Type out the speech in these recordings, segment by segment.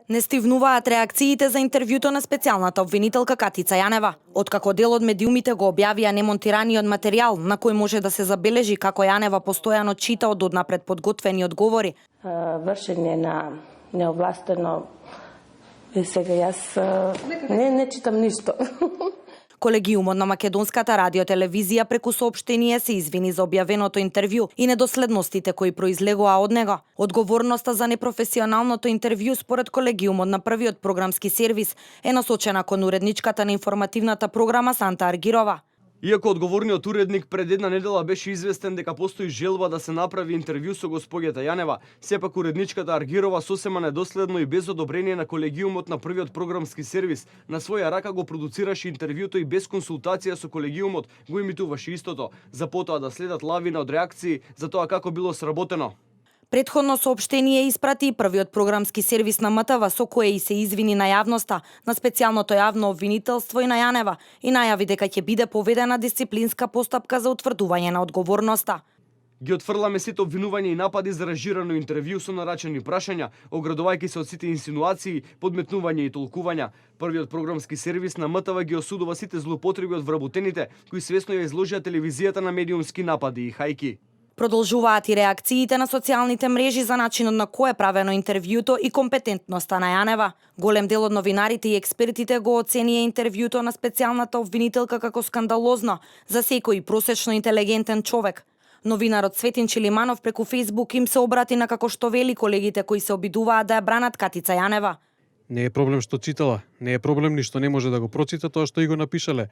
Не стивнуваат реакциите за интервјуто на специјалната обвинителка Катица Јанева. Откако дел од медиумите го објавија немонтираниот материјал на кој може да се забележи како Јанева постојано чита од однапред подготвени одговори. Вршење на неовластено. Сега јас не читам ништо. Колегиумот на Македонската радиотелевизија преку соопштение се извини за објавеното интервју и недоследностите кои произлегоа од него. Одговорноста за непрофесионалното интервју според колегиумот на првиот програмски сервис е насочена кон уредничката на информативната програма Санта Аргирова. Иако одговорниот уредник пред една недела беше известен дека постои желба да се направи интервју со госпоѓата Јанева, сепак уредничката Аргирова сосема недоследно и без одобрение на колегиумот на првиот програмски сервис на своја рака го продуцираше интервјуто и без консултација со колегиумот го имитуваше истото, за потоа да следат лавина од реакции за тоа како било сработено. Предходно соопштение испрати и првиот програмски сервис на МТВ со кое и се извини на јавноста, на специјалното јавно обвинителство и на Јанева и најави дека ќе биде поведена дисциплинска постапка за утврдување на одговорноста. Ги отфрламе сите обвинувања и напади за ражирано интервју со нарачени прашања, оградувајќи се од сите инсинуации, подметнувања и толкувања. Првиот програмски сервис на МТВ ги осудува сите злоупотреби од вработените, кои свесно ја изложија телевизијата на медиумски напади и хајки. Продолжуваат и реакциите на социјалните мрежи за начинот на кој е правено интервјуто и компетентноста на Јанева. Голем дел од новинарите и експертите го оценија интервјуто на специјалната обвинителка како скандалозно за секој просечно интелигентен човек. Новинарот Светин Чилиманов преку Фејсбук им се обрати на како што вели колегите кои се обидуваат да ја бранат Катица Јанева. Не е проблем што читала, не е проблем ни што не може да го прочита тоа што и го напишале.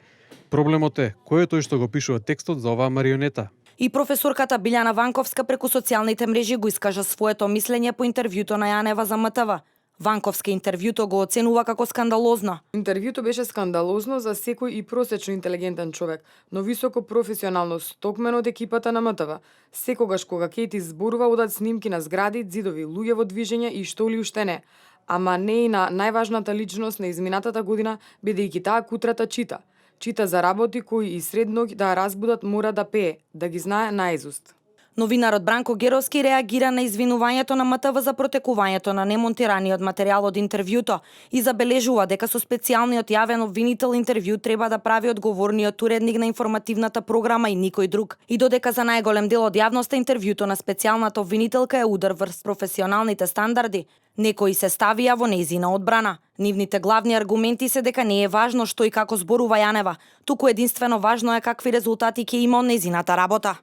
Проблемот е кој е тој што го пишува текстот за оваа марионета. И професорката Билјана Ванковска преку социјалните мрежи го искажа своето мислење по интервјуто на Јанева за МТВ. Ванковска интервјуто го оценува како скандалозно. Интервјуто беше скандалозно за секој и просечно интелигентен човек, но високо професионално стокмен од екипата на МТВ. Секогаш кога Кейти зборува одат снимки на згради, ѕидови, луѓе во движење и што ли уште не. Ама не и на најважната личност на изминатата година, бидејќи таа кутрата чита. Чита за работи кои и средно да ја разбудат мора да пее, да ги знае наизуст. Новинарот Бранко Геровски реагира на извинувањето на МТВ за протекувањето на немонтираниот материјал од интервјуто и забележува дека со специјалниот јавен обвинител интервју треба да прави одговорниот уредник на информативната програма и никој друг. И додека за најголем дел од јавноста интервјуто на специјалната обвинителка е удар врз професионалните стандарди, некои се ставија во нејзина одбрана. Нивните главни аргументи се дека не е важно што и како зборува Јанева, туку единствено важно е какви резултати ќе има од нејзината работа.